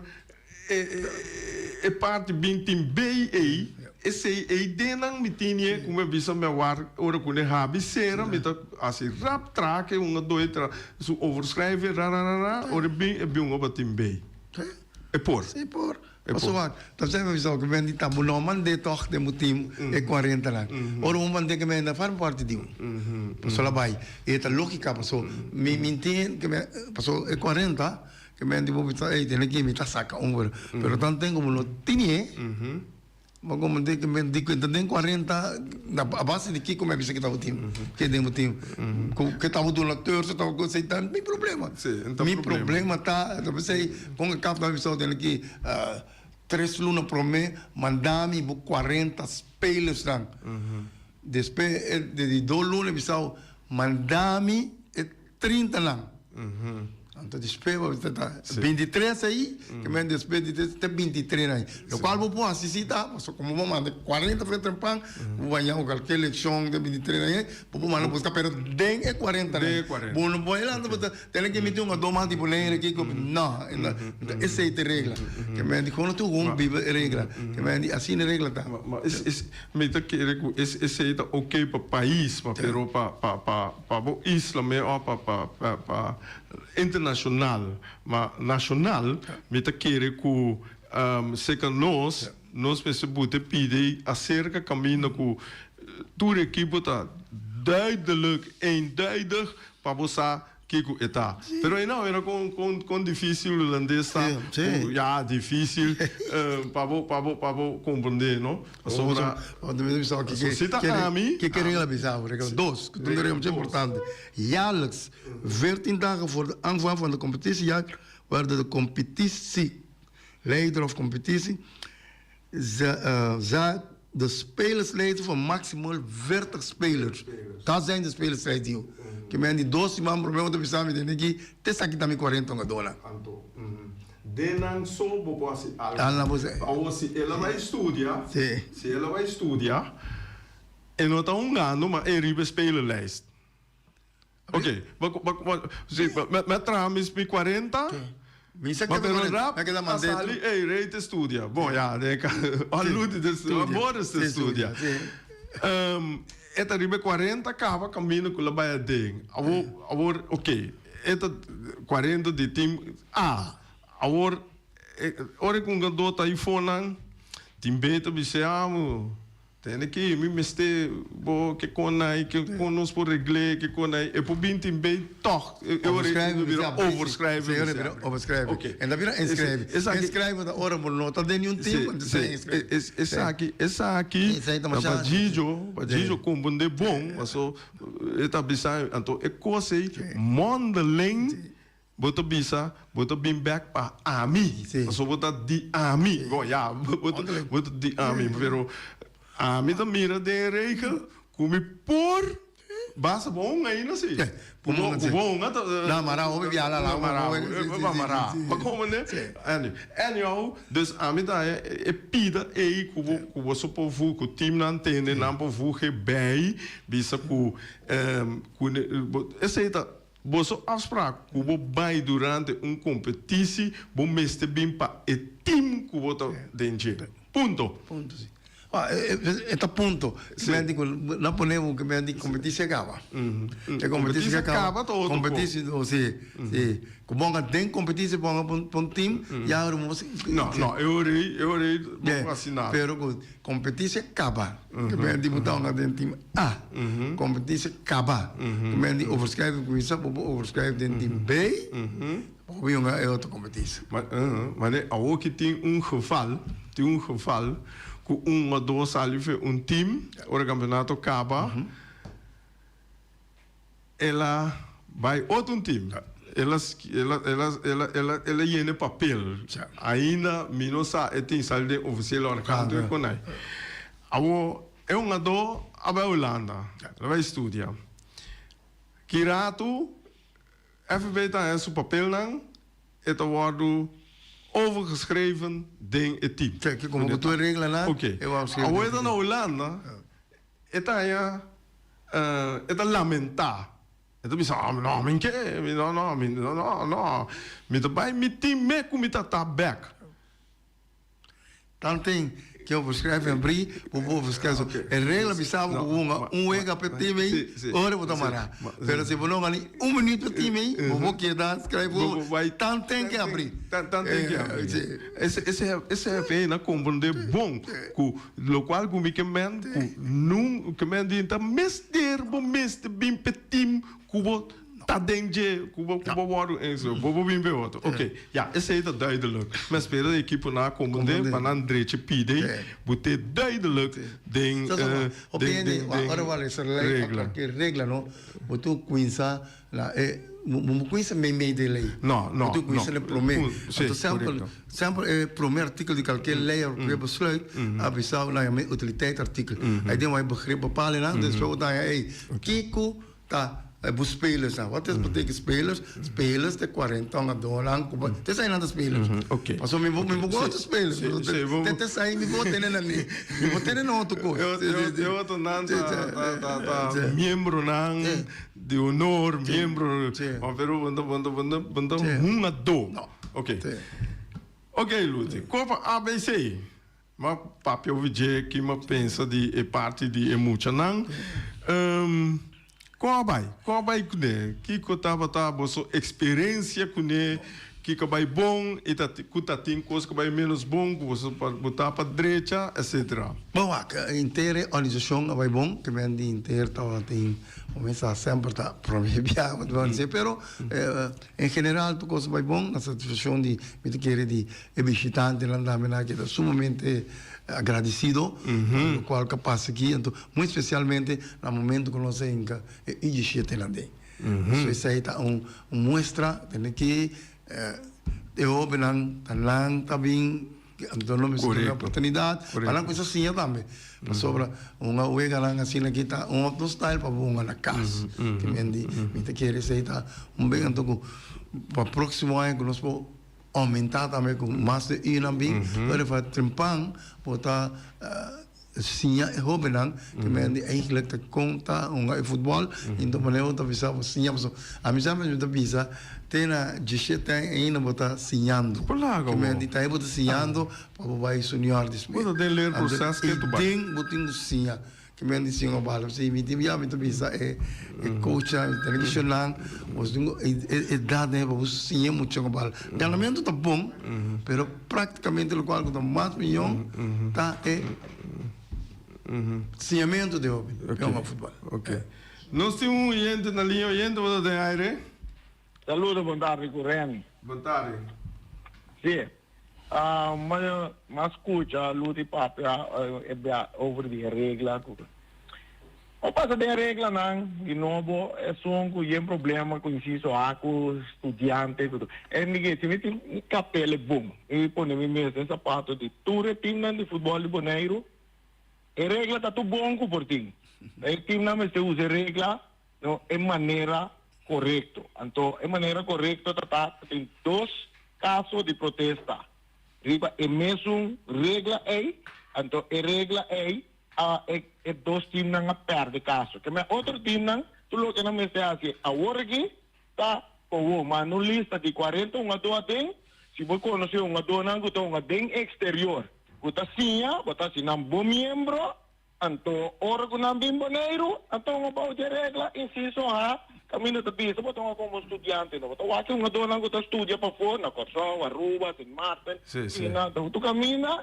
e parti bin tin bay ei, esei ei den nan mi tini ku mi a bisa mi a wak ora ku ne habi sera mi ta hasi rap trake un a doi tra su overschrijving ra ra ra ra ora e bin e bin un a batin bay. E por. E por. Paso wak, ta bisa mi a bisa ku men di ta bo no mand'é tòg den bo tim e kuarentanan. Ora bo mand'é ke men ta forma parti di un. Paso la bai. E ta lógika paso mi mi tin ke men paso e kuarenta. Ke men di bo bisa, ey, tene ki mi ta saka un pero. Pero tanten ku bo no tini, bo komo di ke men di ku ta den 40, na a base di kiko mi a bisa ke tabata tin, ke den bo tin. Ku ke tabata duna terse, tabata ku esei ta mi problema. Mi problema ta, ta p'esei kon e kap ta bisa tene ki tres luna prome manda mi bo 40 spelersnan. Despues di dos luna e bisa manda mi e 30 nan. Anto despues bo ta ta 23 ahí, ke men despues di te 23 ahí. Lo cual bo por hasi si ta, pasobra como bo manda 40 for trempan, bo baña ku cualkier eleccion den 23 ahí, bo por manda busca pero den e 40 nan. Bo no por lanta bo ta tene ke miti un a dos mas di Bonaire aki ku no, esei ta e regla. Ke men di kono tur un biba e regla. Ke men di asina e regla ta. Ma mi ta kere ku esei ta oke pa pais, ma pero pa pa pa. Pa bo isla me o pa pa pa internacional, ma nacional mi ta kere cu seca nos, nos mester bute pidi acerca caminda cu tur ekipo ta duidelijk, eenduidig pa bo sa kico e ta. Pero eynan mira con con con dificil Hulandes ta, cu ya dificil pa bo pa bo pa bo comprende no. Pasobra si ta ami. Kiko regla bisa bo? Regla dos, ku ta un regla mucho importante. Jaarlijks, veertien dagen voor de aanvang van de competitiejaar, worden de competitieleider of competitie za de spelerslijsten van maximaal 40 spelers. Dat zijn de spelerslijsten die Ke men di dos siman prome bo ta bisa mi tene ki te esaki ta mi 40 hungadónan. Den nan so bo por hasi algo. Awor si el a bai studia, si el a bai studia, e no ta hungando ma e riba e spelerlijst. Ok, si, mi a traha mi 40, ma pero rap a sali, ey, Ray ta studia. Bon, ya, den e caso, Ludi ta studia, Boris ta studia. E ta riba e 40 caba caminda cu lo bai aden. Awor, awor, ok, e ta 40 di team A. Awor, ora cu un gadó ta ifonan, tin B ta bis'é, Amo, tende ki mi mester bo ke kon ai, ke kon nos por regl'é, ke kon ai. E por bin tin B tòg. E ora ei ta bira overschrijven. E ora ei bira overschrijven. Ok. En ta bira inschrijven. Inschrijven ta ora bo no ta den niun team, entonces ta inschrijven. Esaki, esaki ta pa Gigio, pa Gigio komprendé bon, paso e ta bisa, anto e kos ei mondeling Bo ta bisa, bo ta bin bek pa ami, pasobra bo ta di ami. Bon, ya, bo ta, bo ta di ami, pero ami ta mira den e regel ku mi por basta bo hunga ainda si. Ku bo, ku bo hunga ta. Na mara hopi biaha la la. Mara, bo mara. Bo komprende? Anyhow, dus ami ta haña e pida ei ku bo, ku boso por voeg, ku teamnan tende nan por voeg e bij, bisa ku, ku esei ta. Boso afspraak ku bo bai durante un kompetisi bo mester bin pa e tim ku bo ta den dje. Punto. Punto si. E ta punto. Ke men di ku nan pone bo ke men di kompetisi a kaba. E kompetisi a kaba ta otro kos. Kompetisi si si. Ku bo a den kompetisi bo a pa un tim ya ora bo No no e ora ei e ora ei bo por hasi nada. Pero ku Competitie caba. Ke men di bo ta hunga den team A. Competitie caba. Ke men di overschrijven cuminsa, bo por overschrijven den team B. Bo por hunga e otro competitie. Ma ne awor ki tin un geval, tin un geval cu un o dos sali fe un team ora campeonato caba. El a bai otro un team. El a el a el a el a el a el a yena e papel. Ainda mi no sa e tin sali den ofisiel ora kantu e konai. Awor e hungadó a bai Hulanda. El a bai studia. Ki ratu FB ta haña su papelnan e ta wòrdu overgeschreven den e team. Ke komo ku tur e reglanan e wòrdu schreven. Awor e ta na Hulanda. E ta haña, e ta lamentá. E ta bisa, Oh, no, mi ke, mi no, no, mi no, no, no. Mi ta bai mi tin me ku mi ta ta bèk. Tanten ke bo por skrefi en bri, bo por skrefi. E regla bisa bo ku bo hunga un wega p'e tim ei, ora bo ta mará. Pero si bo no hunga ni un minuut p'e tim ei, bo por keda skrefi tanten ke a bri. Tanten ke a bri. Ese, ese hefe ei na komprendé bon ku Locual cu mi ke men cu nun ke men di ta mester bo mester bin p'e team cu bo. ta den dje ku bo ku bo wòrdu instruí. Bo por bin p'e otro. Oké, ya, esei ta duidelijk. Mi a spera di ekiponan a komprendé pa nan drechi pidi bo te duidelijk den den den den Ora regla. Regla no, bo tur kuminsá na e bo bo kuminsá meimei den lei. No, no, Bo tur kuminsá no. na e promé. Si, Anto semper korekto. semper e promé artíkulo di kalker lei òf kalker besluit a bisa nan yama e utiliteitsartikel. Ei den wou e begrip bepaal einan, despues bo ta haña ei kiko Ta e bo spelers nan. Wat is betekent spelers? Spelers te 40 hungadornan ku bo te esei nan ta spelers. Pasobra mi bo mi bo gosta spelers. Te te esei mi bo tene nan ni. Mi bo tene nan otro kos. E otronan ta ta ta miembronan di honor, miembro, pero bo no bo no bo no ta hungadó. Oke. Oke Luti, Kopa ABC. M'a papia over dje ki m'a pensa di e parti di e muchanan. Kon a bai? Kon a bai kuné? Kiko tabata boso eksperensia kuné? Kiko a bai bon i ta ku ta tin kos ku a bai ménos bon ku boso bo ta pa drecha etcetera? Bon wak, henter e organisashon a bai bon, ke men di henter tabatin un mesa semper ta promé biaha ku ta bai pero en general tur kos a bai bon na satisfakshon di mi ta kere di E bishitantenan tambe nan a keda sumamente agradecido pa locual cu a pasa aki, anto muy especialmente na momento cu nos a hinca e U-diesietenan den. So esey ta un muestra tene ki e hobennan ta nan ta bin, anto nos mester duna oportunidad pa nan cuminsa siña tambe, pasobra un a weganan asina aki ta un otro style pa bo hunga na cas. Mi ta kere esey ta un big anto cu pa proximo aña cu nos por Aumentá tambe ku mas de unan bin, pero pa trempan bo ta siña e hóbennan ke men di eigenlijk ta kon ta hunga e futbòl i enton manera bo ta bisa bo siña pasobra ami semper mi ta bisa te na diesshete aña ainda bo ta siñando ke men di ta bo ta siñando pa bo bai senior despues i den bo tin ku siña. Ki men di sin obalo si mi tin bia mi ta bisa e e coachnan mi ta televisionnan bos tin ku e edad pa bo siña mucha obalo ganamento ta bon pero practicamente locual ku ta mas miyon ta e siñamento di hopi pa hunga futbol. Ok nos tin un oyente na liña oyente bo ta den aire. Saludo bon tardi ku Remy. Bon tardi. Si Ma scucha Luti papia over di e regla cu a pasa den reglanan di nobo esun cu yen problema cu inciso A cu studiante cu e mi si mi tin un capele bon mi pone mi mes den zapato di tur e teamnan di futbol di Boneiru e regla ta tur bon cu por tin e teamnan mester usa e regla No e manera korekto. Anto e manera korekto ta ta ku tin dos kaso di protesta riba e mesun regla ei, anto e regla ei a e e dos timnan a pèrdè kaso. Ke men otro timnan tur loke nan mester hasi awor aki ta kowo manda un lista di 40 hungadó aden, si bo konosé hungadónan ku ta hunga den eksterior ku ta siña bo ta hasi nan bo miembro. Anto ora ku nan bin Boneiru, nan tuma bou dje regla, insiso ha, kaminda ta bisa bo tuma komo studiante, no bo ta wak e hungadónan ku ta studia pafó, na Kòrsou, Aruba, Sint Maarten, China, anto tur kaminda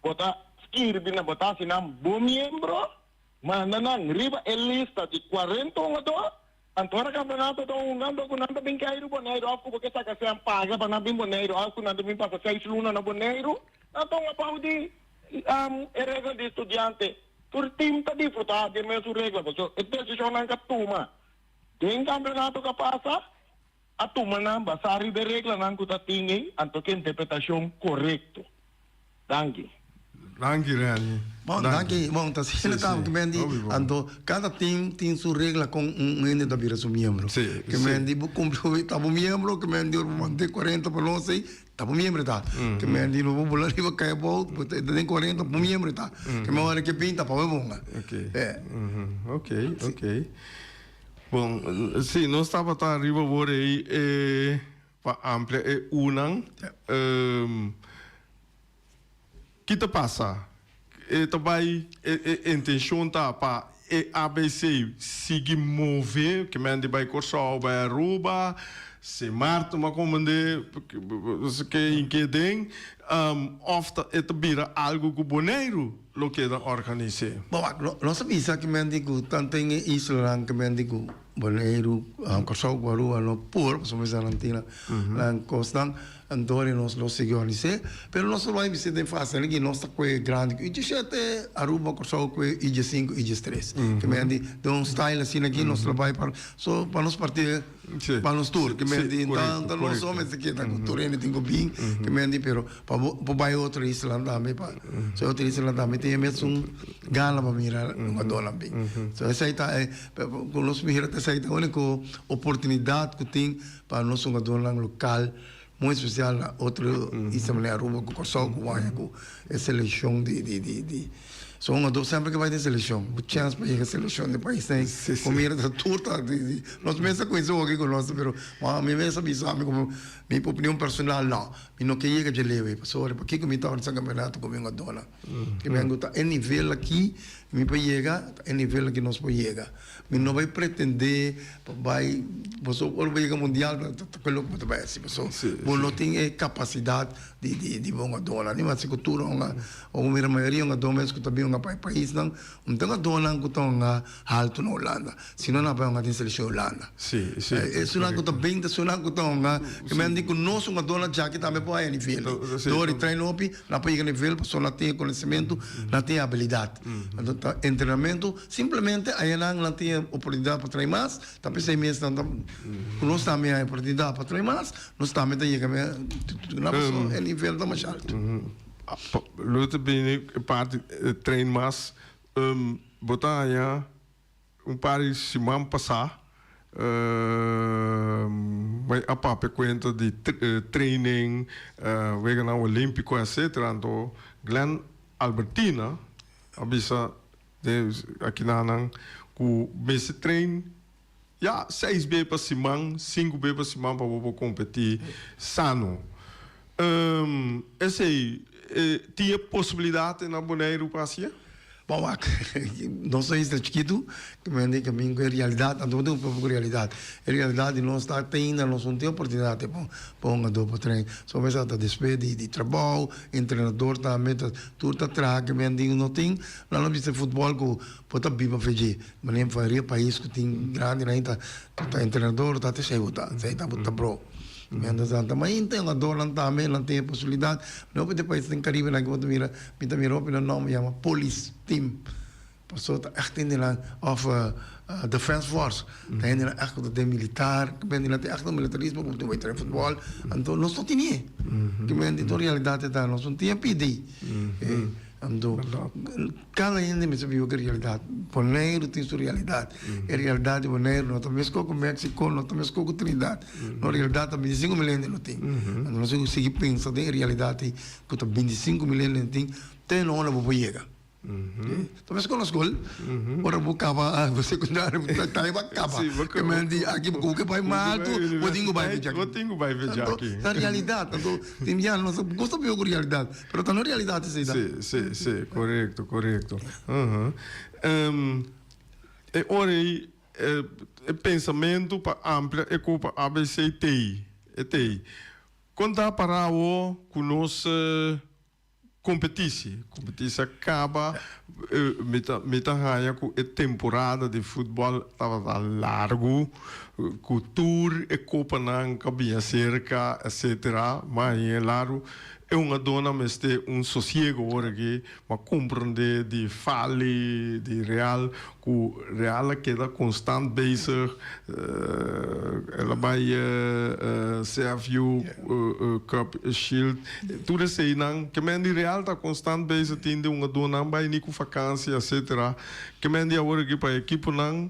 bo ta skirbi nan, bo ta hasi nan bo miembro, manda nan riba e lista di 40 hungadó, anto ora kampeonato ta hunga, anto ku nan ta bin keiru Boneiru òf ku bo ke saka sèn paga pa nan bin Boneiru òf ku nan ta bin pasa seis luna na Boneiru, nan tuma bou di. E regla di studiante, Tur tim ta disfrutá di e mesun regla, pasobra e desishonnan ku a tuma den kampionato ku a pasa a tuma nan basá riba e reglanan ku ta tin ei, anto ku e interpretashon korekto. Danki. Danki Renny. Bon, danki. Bon, ta asina ta ku men di, anto kada tim tin su regla kon un hende ta bira su miembro. Ke men di bo kumpli ku ta bo miembro, ke men di ora bo mant'é 40 pa nos ei, Ta bo miembro ta. Ke men di no bo bula riba kai abou, bo ta den 40, bo miembro ta. Ke men ora ke bin ta pa bo bonga. Ok. Ok, ok. Bon, si nos tabata riba wor ei e pa amplia e unan. Ki ta pasa? E ta bai e intencion ta pa e ABC sigui move, ke men di bai Corsou, bai Aruba, Sint Maarten bo a komende ke in ke den, of ta e ta bira algo ku Boneiru? lo keda organis'é? Bon, wak, nos a bisa ki men di ku tantu den e islanan ki men di ku Boneiru, Kòrsou ku Aruba no por, pasobra mester nan tin nan kosnan, anto nos lo sigui organis'é. Pero nos lo bai bisa den fase aki nos ta kue grandi ku i diesshete, Aruba, Kòrsou kue i diesinku, i diestres. Ki men di den un style asina aki nos lo bai pa so pa nos parti pa nos tur. Ki men di ta nos so mester keda ku tur hende tin ku bin. Ki men di pero Pa bo por bai otro islanan tambe pa so otro islanan tambe tin e mesun gana pa mira hungadornan bin. So esei ta e ku nos mira ta esei ta uniko oportunidat ku tin pa nos hungadornan lokal muy espesial na otro isla manera Aruba ku Kòrsou ku waya ku e selekshon di di di di so hungador semper ke bai den selekshon bo chèns pa yega selekshon di pais ei bo mira ta tur ta di di nos mes ta kuminsa hopi ku nos pero mi mes a bisa mi komo mi opinion personal no. Mi no ke yega dje leu ei, pasobra pakiko mi ta ora sa kampeonato ku mi un a dona? Ke mi a gusta e nivel aki mi por yega, ta e nivel aki nos por yega. Mi no bai pretende pa bai, pasobra ora bo yega mundial ta ta loke bo ta bai hasi, pasobra bo no tin e kapasidat di di di bo un a dona. Ni mas ku tur un a, ora bo mira mayoria un a dona mes ku ta bin un a pa e paisnan, un ta un a donan ku ta un a haltu na Hulanda. Si no nan bai hunga den selekshon Hulanda. Sí, sí. Esunnan ku ta bin ta esunnan ku ta hunga. Ke men di ku nos hungadornan djaki tambe por haya nivel. Dor di train hopi, nan por yega nivel pasobra nan tin e konosementu, nan tin e abilidat. Anto ta entrenamentu, simplemente ayanan nan tin e oportunidat pa train mas, ta p'esei mes nan ta ku nos tambe haya oportunidat pa train mas, nos tambe ta yega na pasobra e nivel ta masha altu. Lo ta bini e parti train mas, bo ta haya. Un par di siman pasá mi a papia kuenta di training, weganan olímpiko etcetera. Anto Glenn Albertina a bisa den akinanan ku mester train ya seis be pa siman, sinku be pa siman pa bo por kompetí sano. Esei tin e posibilidat na Boneiru pa hasié? Bon wak, nos ta isla chikitu, ke men di kamin ku e realidat, anto bo tin ku papia ku realidat. E realidat di nos ta te ainda nos no tin oportunidat te pa pa hungadó pa train. So mester ta despues di di trabou, entrenador tambe ta tur ta traha ke men di no tin, nan lo bisa futbòl ku bo ta biba fe dje. Manera mayoria pais ku tin grandi nan ta ta entrenador ta esei bo ta, esei ta bo ta bro. Mientras tanto, ma ainda hungadornan tambe nan tin e posibilidad. No hopi di pais den Caribe nan bo ta mira, mi ta mira hopi nan nomber yama Police Team. Pasobra ta echt hendenan of Defense Force. Ta hendenan echt ku ta den militar, ku hendenan tin echt un militarismo ku tin bai train futbol. Anto nos no tene. Ki men di tur realidad e ta nos no tin e pidi. Anto Kada hende mester biba ku e realidat. Boneiru tin su realidat. E realidat di Boneiru no ta meskos ku Mexico, no ta meskos ku Trinidad. Nos realidat ta bintisinku mil hende no tin. Anto nos tin ku sigui pensa den e realidat ei ku ta bintisinku mil hende no tin te na unda bo por yega. Ta meskos na skol, ora bo kaba bo sekundario bo ta bo a kaba. Ke men di aki bo ke bai mas alto bo tin ku bai fecha aki. Bo tin ku bai fecha aki. Anto ta realidat. Anto tin bia nos gusta biba ku realidat. Pero ta no realidad esei ta. Sí, sí, sí, korekto, korekto. Uhum. E ora ei e pensamentu pa amplia e Kopa ABC t'ei, e t'ei. Kon ta para awo ku nos kompetisi? Kompetisi a kaba, mi ta mi ta haña ku e temporada di futbòl tabata largu, ku tur e kopanan ka biña serka, etcetera, mas haña e largu. E hungadónan mester un sosiego ora ki bo a komprondé di Fali, di Real, ku Real a keda konstant bezig, el a bai CFU Cup Shield, tur eseinan. Ke men di Real ta konstant bezig, tin di hungadónan bai ni ku fakansi, etcetera. Ke men di awor aki pa ekiponan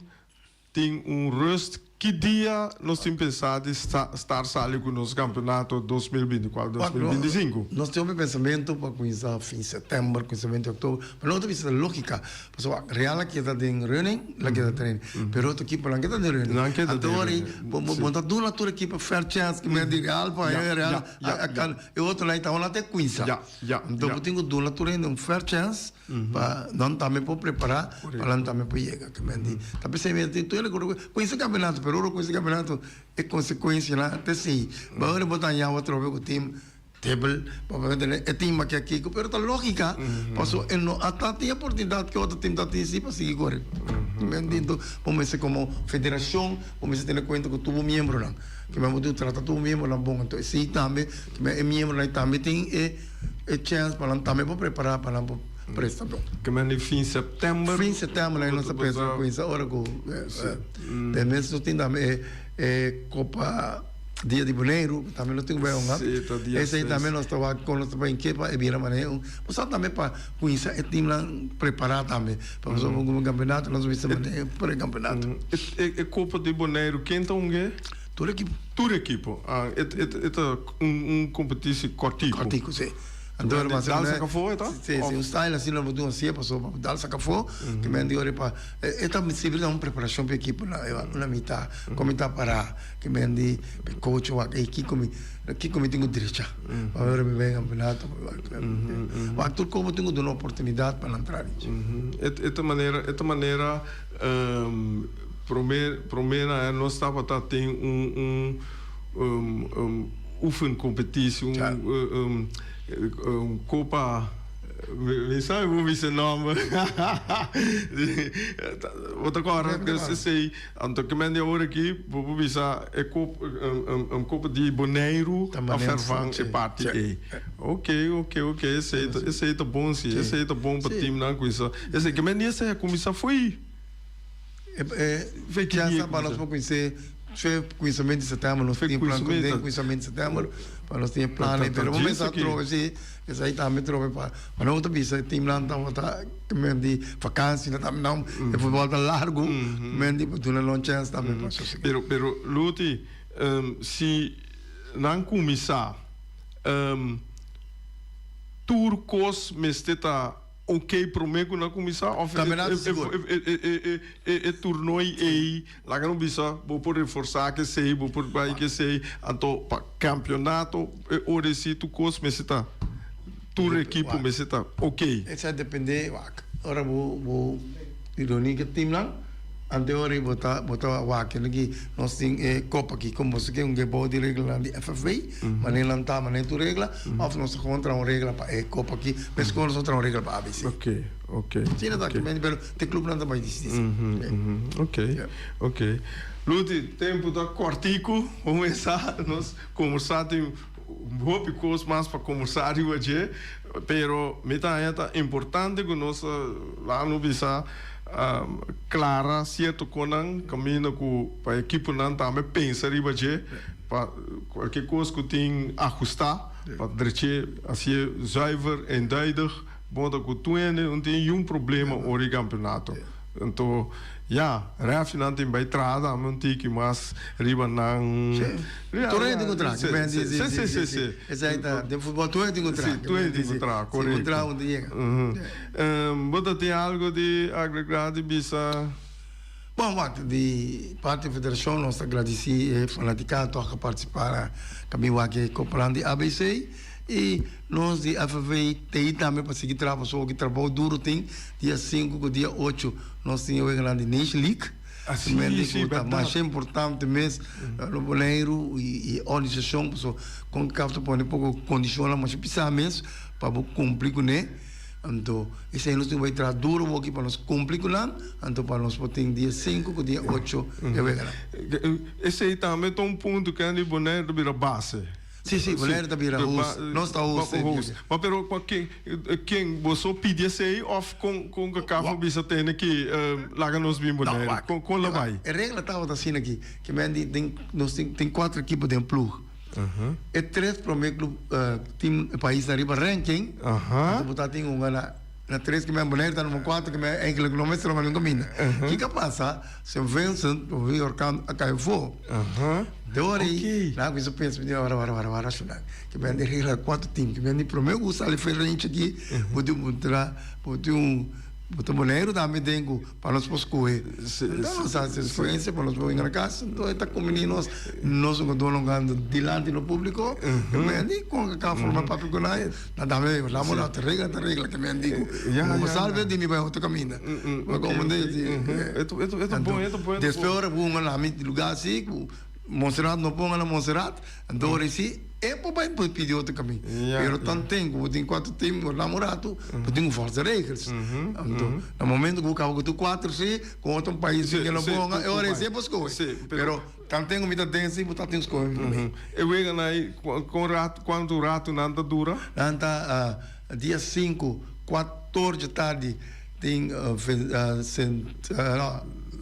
Tin un rust. Ki dia nos tin pensá di start sali ku nos kampeonato 2024, 2025? Nos tin hopi pensamentu pa kuminsá fin sètèmber, kuminsamentu di òktober, pero no ta bisa ta lógika, pasobra Real a keda den running, el a keda train, pero otro ekiponan keda den running. Nan keda den running. Anto ora bo ta duna tur ekipo fair chance ku men di Real pa Real a kan e otronan ta hola te kuminsá. Anto bo tin ku duna tur hende un fair chance. Pa nan tambe por prepara, pa nan tambe por yega. Ke men di, ta p'esei mi ta tur hende ku kuinsa kampeonato, pero ora kuinsa kampeonato e konsekuensianan ta esei. Bo ora bo ta haña atrobe ku tim. Tebel, pa bo tene e team aki aki, pero ta lógica, paso e no a ta tin oportunidad ke otro team ta tin si pa sigui kore. Men di enton, bo mester komo federacion, bo mester tene kuenta ku tur bo miembronan, ke men bo tin trata tur bo miembronan bon, enton esei tambe, ke men e miembronan tambe tin e e chèns pa nan tambe por prepará pa nan por presta bon. Ke men di fin sèptèmber. Fin sèptèmber nan nos ta pensa kuminsá ora ku den mes nos tin tambe e e kopa. Dia di Boneiru, tambe nos tin ku bai hunga. Sí, ta dia Esei seis. tambe nos ta wak kon nos ta bai ke pa e bira manera un. Bo sa tambe pa kuminsá e timnan prepará tambe. Pa pasobra un kampeonato nos mester manera un pre-kampeonato. E e e Kopa di Boneiru ken ta hung'é? Tur ekipo. Tur ekipo. Ah, e e e ta un un kompetisi kòrtiku. Kòrtiku, sí. Anto Dal saka afó e ta? Sí, sí, un style asina bo duna si'e pasobra pa dal saka afó, ke men di ora pa e ta sirbi ta un preparashon pa e ekipo nan, una mitá, kon mi ta pará. Ke men di mi coach wak ey kiko mi kiko mi tin ku drecha pa ora mi bai kampeonato wak tur komo tin ku duna oportunidat pa nan tra dje. E ta manera e ta manera prome prome na nos tabata tin un un oefencompetitie un un kopa mi sabi bo bisa e nomber bo ta kòrda esei. Anto ke men di awor aki bo por bisa e kop un kopa di Boneiru a vervang e parti ei. Ok, ok, ok, esei ta esei ta bon si, esei ta bon pa teamnan kuminsa. Esei ke men di esei a kuminsa fo'i E ki dia pa nos por kumins'é fe kuminsamentu di sètèmber nos tin plan den kuminsamentu di sètèmber pa nos tin e plan ei pero bo mester a trobe si. Esei tambe trobe pa pa no ta bisa e teamnan tabata men di vakansi nan tambe nan e futbol ta largu men di pa duna nan chèns tambe pa sosegá. Pero pero Luti si nan kuminsá tur kos mester ta ok promé ku nan kuminsá òf e toernooi ei Laga no bisa bo por reforsá kesei, bo por bai kesei, anto pa kampionato e ora esei tur kos mester ta, tur ekipo mester ta ok. Esei a dependé wak ora bo bo reuní ku e timnan, ante ora ei bo ta bo ta wak ki nos tin e kopa aki, komo boso ke un gebou di reglanan di FFB, manera nan ta, manera tur regla, òf nos ta gewoon traha un regla pa e kopa aki, meskos nos ta traha un regla pa ABC. Ok, ok. Asina ta, pero Te clubnan ta bai disidi. Ok, ok. Luti, tempu ta kòrtiku. Bo mesa nos kombersá tin hopi kos mas pa kombersá riba dje, pero mi ta haña ta importante ku nos ta laga nos bisa klara sierto konan kaminda ku pa ekiponan tambe pensa riba dje pa kualke kos ku tin ahustá pa dreche hasié zuiver, eenduidig. Bon ta ku tur hende no tin yun problema ora e kampeonato. Anto ya, refinan tin bai traha tambe un tiki mas riba nan. Sí. Tur hende tin ku traha. Sí, sí, sí, sí, sí. Esei ta, den futbòl tur hende tin ku traha. Sí, tur hende tin ku traha, korekto. Si bo traha bo ta yega. Bo ta tin algu di agregá, di bisa? Bon, wak, di parti federashon nos ta gradisí e fanatikada tòg a partisipá na kaminda wak e kopanan di ABC. I nos di FFA ta ei tambe pa sigui traha pasobra ki trabou duro tin. Dia sinku ku dia ocho nos tin e weganan di Nation League. Así, sí, ku ta masha importante mes na Boneiru i e organisashon pasobra Concacaf ta pone poko kondishonnan masha pisá mes pa bo kumpli kuné. Anto esei nos tin ku bai traha duro bo aki pa nos kumpli ku nan anto pa nos por tin dia sinku ku dia ocho e weganan. Esei tambe ta un punto ku hende di Boneiru ta bira base. Sí, sí, Bonaire ta bira host. Nos ta host e dia. Ma pero pa ken, ken boso pidi esei of kon kon Concacaf a bisa tene ki laga nos bin Bonaire? Kon kon lo bai? E regla tabata asina aki, ke men di den nos tin tin kuater ekipo den ploeg. E tres prome club team pais ariba ranking, anto bo ta tin un na na tres ke men Bonaire ta number kuater ke men eigenlijk no mester hunga nunca minda. Kiko a pasa? Sint Vincent of e orkaan a kai afó. Dor ei, nan a kuminsá pensa, mi di, wara, wara, wara, wara, asina. Ke men di regla kuater tim. Ke men di promé ku sali for e range aki, bo tin un tra, bo tin un, bo ta Boneiru tambe den ku pa nos por skohe. Anto nos a hasi esfuerso pa nos por bin na kas. Anto e ta kumbiní nos, nos hungadónan ku anda dilanti no públiko. Ke men di kon a ka forma papia ku nan. Nan tambe lamo nan ta regla ta regla ke men di ku bo salve di mi bai otro kaminda. Bo komprende? Anto despues ora bo hunga na mi lugar si ku Monserrat no ponga na Monserrat anto ora si. E por bai por pidi otro camin. Pero tanten cu bo tin cuatro team bo na un rato bo tin cu forza regels. Anto na momento cu bo caba cu tur cuatro si cu otro pais si ke lo ponga e ora esey por scoge. Pero tanten cu mi ta den si bo ta tin scoge prome. E weganan ey con rato cuanto rato nan ta dura? Nan ta dia cinco cuator dje tardi tin no.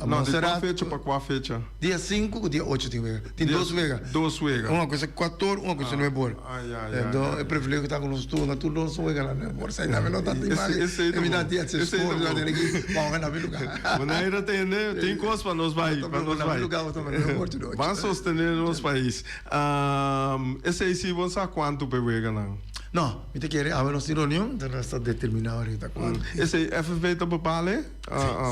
No, di kua fecha pa kua fecha? Dia sinku ku dia ocho tin wega. Tin dos wega. Dos wega. Un a kusa kuator, un a kusa nuebe or. Ah, ya, ya. Enton e privilegio ku ta ku nos tur, na tur nos wega na nuebe or. Esei tambe no ta tin mari. Esei E mi ta dia ses or, mi ta tene ki baha na mi luga. Bonaire tende, tin kos pa nos bai, pa nos bai. Na mi luga bo ta nuebe or tur ocho. Ban sostene nos pais. Esei si bo sa kuantu p'e weganan? No, mi ta kere awe nos tin reunion, ta nos ta determina ahorita kuantu. Esei FFB ta bepale?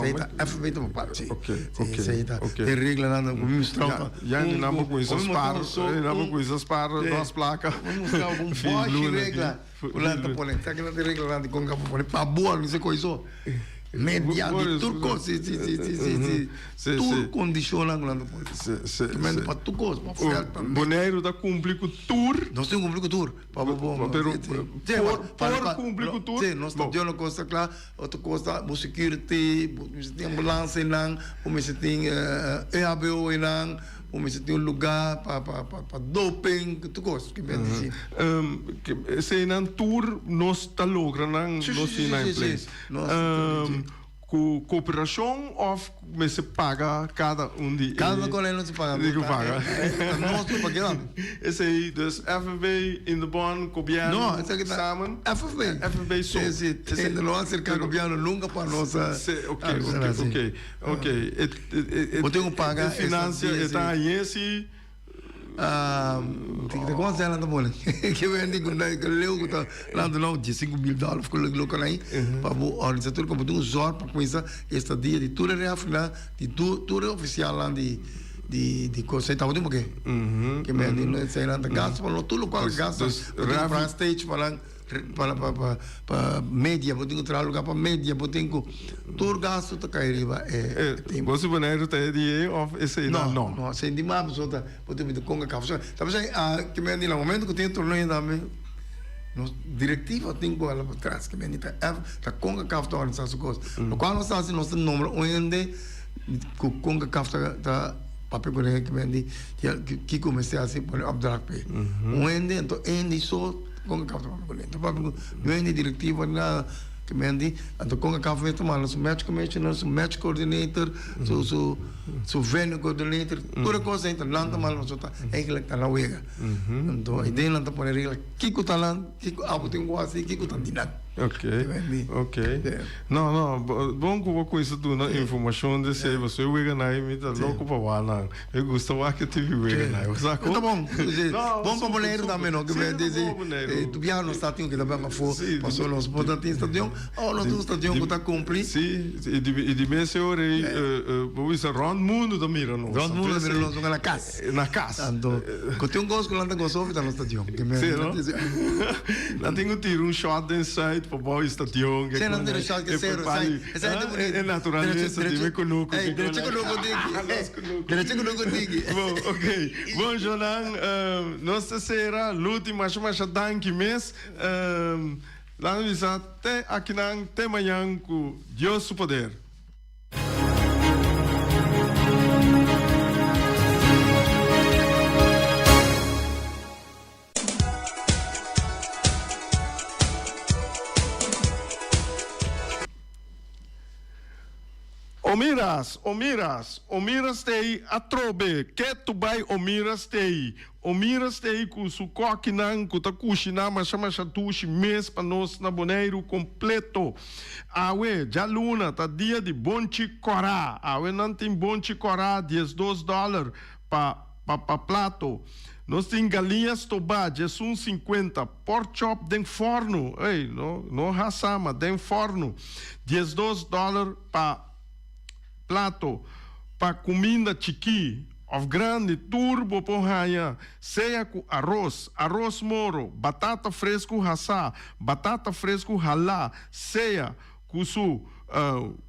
Sí, ta FB ta bepale, sí. Ok, ok. Sí, ta e reglanan ku mi mustrau pa. Ya ni nan bo kuminsa spar, ni nan bo kuminsa spar dos plaka. Mi mustrau ku un boshi regla ku nan ta pone. Sa ki nan ta reglanan di kon ka bo pone pa bo no se koi so. Media di tur kos, si, si, si, si, si, si. Tur kondishonnan ku nan ta pone. Si, si. Pa tur kos, pa vèlt, pa. Boneiru ta kumpli ku tur. Nos tin kumpli ku tur. Pa bo bon. Pero por kumpli ku tur. Si, nos stadion lo kos ta kla. Otro kos ta bo security, bo mester tin ambulancenan, bo mester tin EHBO einan, bo mester tin un lugar pa pa pa doping, tur kos ki men di si. Eseinan tur nos ta logra nan, nos tin nan in place. Ku kooperashon òf mester paga kada un di e. Kada un kolega mester paga. Di ku paga. Nos tur pa keda. Esei dus FNV, Indebon, gobièrnu No, esaki ta samen. FNV. FNV so. Si, si. No a aserká gobièrnu nunka pa nos. Si, oke, oke, oke. Oke. Bo tin ku paga. E finansia e ta hañ'é si. Te kon sena ta pone ke wende ku na ke leu ku ta lanta nou diesinku mil dòler of ku loke nan pa bo organisa tur bo tin un zòrg pa kuminsa estadia di tur e refrinan di tur tur e ofisialnan di di di kos ei tabatin por ke ke men di esei nan ta gasta pa no tur lokual gasta bo tin ku traha stage pa nan pa pa pa pa media bo tin ku traha luga pa media bo tin ku tur gasto ta kai riba e team. Bo si Boneiru ta e di e of esei nan no? No, no, esei di mas pasobra ta bo tin miti konga kaf. Ta p'esei ke men di na momento ku tin e torneo tambe nos direktiva tin ku hala pa tras ke men di ta F ta konga kaf ta organisa su kos. Lokual nos ta hasi nos ta nombra un hende ku konga kaf ta ta papia ku nan ke men di kiko mester hasi pone opdracht p'e. Un hende anto e hende so Concacaf ta papia ku lei. Ta papia ku dueño di direktiva ni nada. Ke men di, anto Concacaf mes ta manda su match commissioner, su match coordinator, su su su venue coordinator, tur e kos ei ta nan ta manda pasobra ta eigenlijk ta nan wega. Anto e den nan ta pone regla kiko ta nan, kiko abo tin ku hasi, kiko ta di nan. Ok, ok. No, no, bon ku bo kuminsa duna informashon di esei, pasobra e weganan ei mi ta loko pa wak nan. Mi gusta wak e tipi weganan ei. Bo sa kon? Ta bon. Bon pa Boneiru tambe no. Tu biaha nos ta tin ku ta bin afó, pasobra nos por ta tin stadion. Awor nos tin un stadion ku ta kumpli. Si, i di mes e ora ei bo bisa rònt mundu ta mira nos. Rònt mundu ta mira nos na kas. Na kas. Anto, ku tin un kos ku nan ta gosa hopi ta nos stadion. Si, no? Nan tin ku tira un shot den Zuid pa bou e stadion. Si, nan tira un shot ke sero. Esei ta bunito. E naturalesa di mi kunuku. Ey, drecha kunuku diki. Drecha kunuku diki. Bon, ok. Bon, Jonan, nos ta sera. Luti, masha masha danki mes. Laat mi bisa te akinan, te mañan ku Dios su poder. Omiras, Omiras, Omiras t'ei atrobe, ketu bai Omiras t'ei. Omiras t'ei ku su kòkinan ku ta kushiná masha masha dushi mes pa nos na Boneiru kompleto. Awe, djaluna, ta dia di bonchi kòrá. Awe nan tin bonchi kòrá 12 dòler pa pa pa plato. Nos tin galiña stobá 11 50, pork chop den fòrnu, ey, no no hasá ma den fòrnu, 12 dòler pa plato. Pa kuminda chikí òf grandi tur bo por haña, sea ku aros, aros moro, batata fresku hasá, batata fresku halá, sea ku su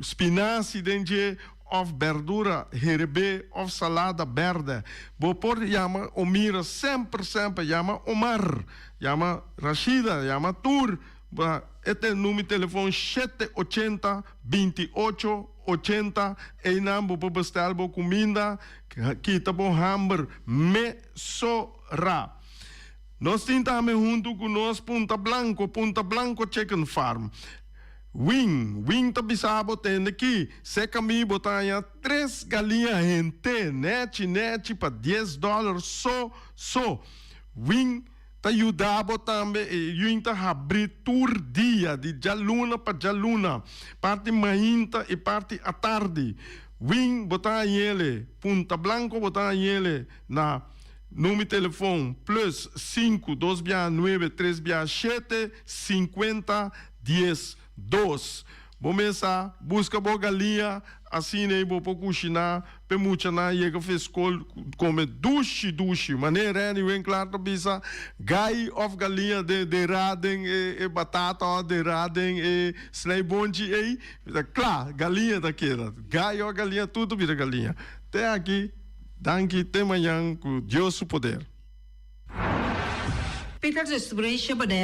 spinasi den dje. òf bèrdura herebé òf salada bèrdè. Bo por yama Omira semper semper, yama Omar, yama Rashida, yama tur. Ba e ta e number di telefon shete ochenta 28 80. Einan bo por bestèl bo kuminda, kita bo hamber mesora. Nos tin tambe huntu ku nos Punta Blanco, Punta Blanco Chicken Farm. Wing, Wing ta bisa bo tende ki seka mi bo ta haña tres galiña hente nechi nechi pa $10 so so. Wing ta yuda bo tambe e Wing ta habri tur dia di djaluna pa djaluna, parti mainta i parti atardi. Wing bo ta hañ'ele Punta Blanco, bo ta hañ'ele na number telefon +5 2 bia 9 3 bia 7 50 10 2. Bo mesa buska bo galiña, asina ei bo por kushiná p'e muchanan yega for skol kome dushi dushi. Manera Renny Winklaar ta bisa, gai òf galiña den derá den e batata òf derá den e snijbonchi ei, ta kla, galiña ta keda. Gai òf galiña tur ta bira galiña. Te aki, danki, te mañan ku Dios su poder. Peter Distribution Bonaire.